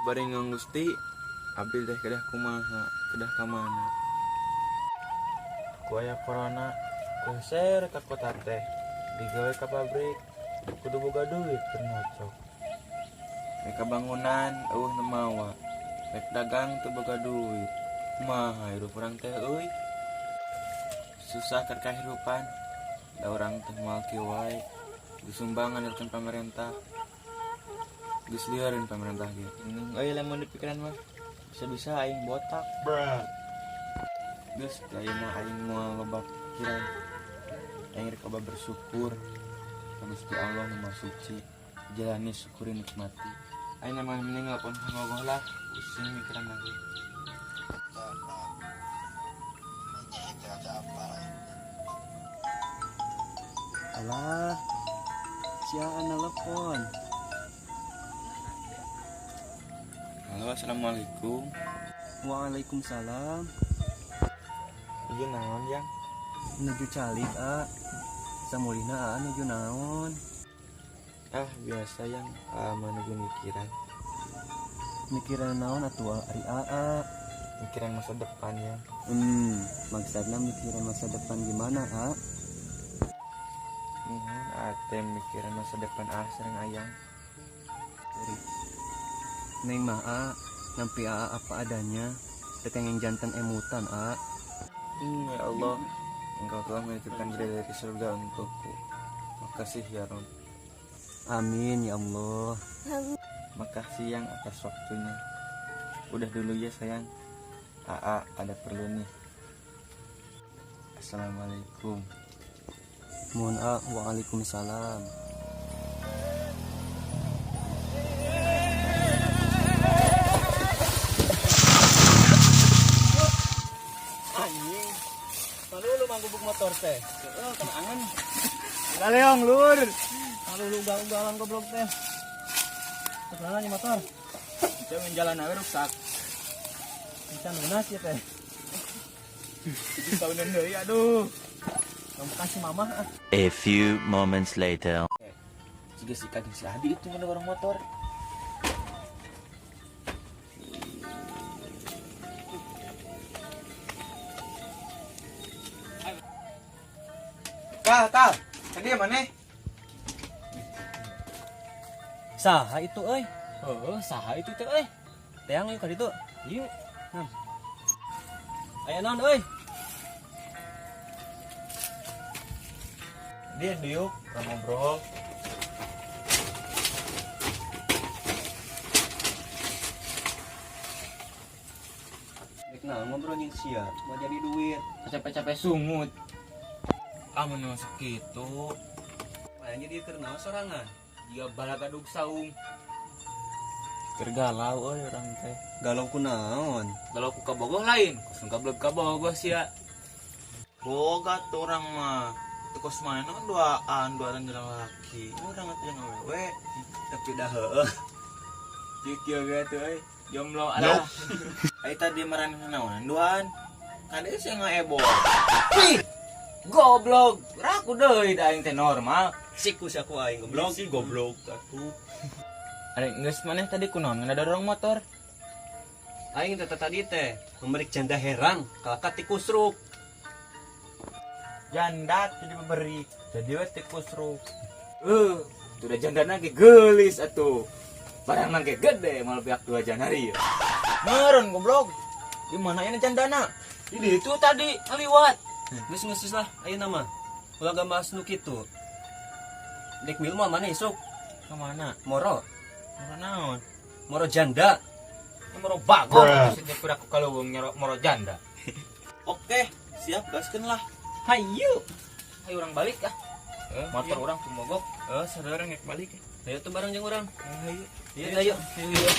Bari Gusti Abil teh kedah kumaha, kedah ka mana? Ku aya corona, geser ka kota teh, digawe ka pabrik, kudu boga duit keur ngocok. Rek ka bangunan euweuh nu mawa, rek dagang teu boga duit. Kumaha hirup urang teh euy? Susah keur kahirupan, da urang teh moal kieu wae. Disumbang ngandalkeun pamarentah. Geus lieureun pamarentah ge. Euy lamun dipikiran mah bisa-bisa aing botak. Geus ayeuna aing moal loba pikiran. Aing rek loba bersyukur ka Gusti Allah nu Maha Suci. Jalani, syukuri, nikmati. Aing mah mending ngelpon Kang Gogoh lah, pusing mikiran lagi. Alah, si Aa nelpon. Halo, assalamualaikum. Waalaikumsalam. Ieu naon yang? Nuju calik, A. Samulina Aa nuju naon? Ah, biasa yang menuju mikiran. Mikiran naon atuh ari Aa? Mikiran masa depan ya. Maksudna mikiran masa depan gimana, A? Muhun ate mikiran masa depan ah sareng ayang. Neng mah A, nampi Aa apa adanya. Teu kenging janten emutan, A. Ya Allah, Engkau telah menitipkan bidadari surga untukku. Makasih ya Rob. Amin ya Allah. Makasih yang atas waktunya. Udah dulu ya sayang. Aa ada perlu nih. Assalamualaikum. Mohon A, waalaikumsalam. Anjing. Malu lu manggubuk motor teh. Heeh, kena angen. Galeong lur. Malu lu ugal-ugalan goblok teh. Kenalan nih motor. Jangan jalan aja rusak. Bisa lunas ya teh. 7 tahunan deui aduh. Kamu kasih mama ah. A few moments later. Jika si kageng si Adi itu ngedorong motor. Kal, kal, tadi mana? Saha itu euy? Heeh, saha itu teh euy? Teang yuk ka ditu. Ieu. Aya naon euy? Dia diuk, ngobrol. Rek naon ngobrol jeung sia, mau jadi duit. Capek-capek sungut. Ah, mun masuk kitu. Aya jadi keur naon sorangan? Jiga balagadug saung. Keur galau euy urang teh. Galau ku naon? Galau ku kabogoh lain, kosong kableb kabogoh sia. Boga tuh orang mah. Teu kos mana kan duaan jeung laki. Urang atuh jeung awewe. Tapi dah heueuh. Kieu ge tuh euy. Jomblo alah. Ai tadi maranehna naonan duaan. Kan deui sih ngaebol. Ih, goblok. Raku deui da aing teh normal. Siku sia ku aing goblok. Si goblok atuh. Ari geus maneh tadi kunaon ngadorong motor? Aing teh tadi teh memerik janda herang kalaka tikus ruk. Janda teh diberi. Jadi we tikus ruk. Itu udah jandana ge geulis atuh. Barang nang ge gede mal pihak 2 janari. Meureun goblok. Di mana ini jandana? Di itu tadi ngeliwat. Geus geus lah ayeuna mah. Ulah gak bahas nu kitu. Dek milu mah mana isuk? Ka mana? Moro. Moro naon? Moro janda. Moro bagong atuh setiap aku kalau moro janda. Oke, siap gaskeun lah. Hayu. Hayu urang balik ah. Motor iya. urang tuh mogok. Saudara ngek balik. Ayo tuh bareng jeung urang. Hayu. Ayo, ayo. Ayo.